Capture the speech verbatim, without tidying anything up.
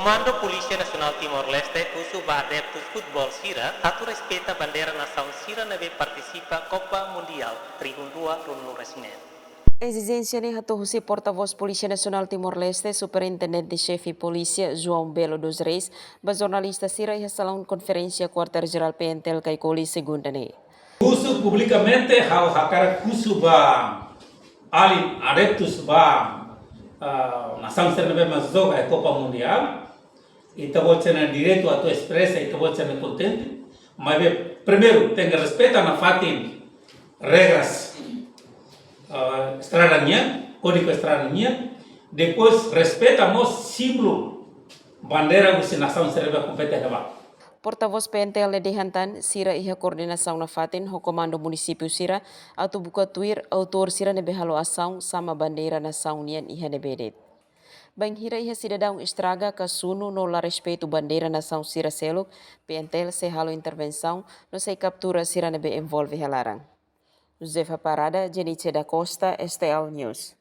Komandu Polísia Nasionál Timor-Leste husu ba adeptus futeból sira atu respeita bandeira nasaun sira ne'ebé partisipa Copa Mundial rihun rua ruanulu resin neen. Ezijénsia ne'e hato'o husi portavós Polísia Nasionál Timor-Leste, Superintendente Xefe Polísia, João Belo dos Reis, ba jornalista sira iha salaun konferénsia Kuartél Jerál P N T L Caicoli, segunda ne'e. Husu publikamente, ha'u hakarak husu ba alin adeptus ba, ah, nasaun sira ne'ebé mak joga iha Copa Mundial. Ita-boot sira-nia direitu atu espresa, ita-boot sira-nia kontente. Maibé, primeiru, tenke respeita nafatin regras, ah, estrada nian, kódigu estrada nian. Depois, respeita mós símbolu bandeira husi nasaun sira ne'ebé kompete iha ne'ebá. Portavós P N T L dehan tan, sira iha koordenasaun nafatin ho komandu munisípiu sira atu buka tuir autór sira ne'ebé halo asaun sama bandeira nasaun nian iha ne'ebé de'it. Bainhira iha sidadaun estraga ka sunu no la respeitu bandeira nasaun sira seluk, P N T L sei halo intervensaun no sei kaptura sira ne'ebé envolve iha laran. Josefa Parada, Jenice da Costa, S T L News.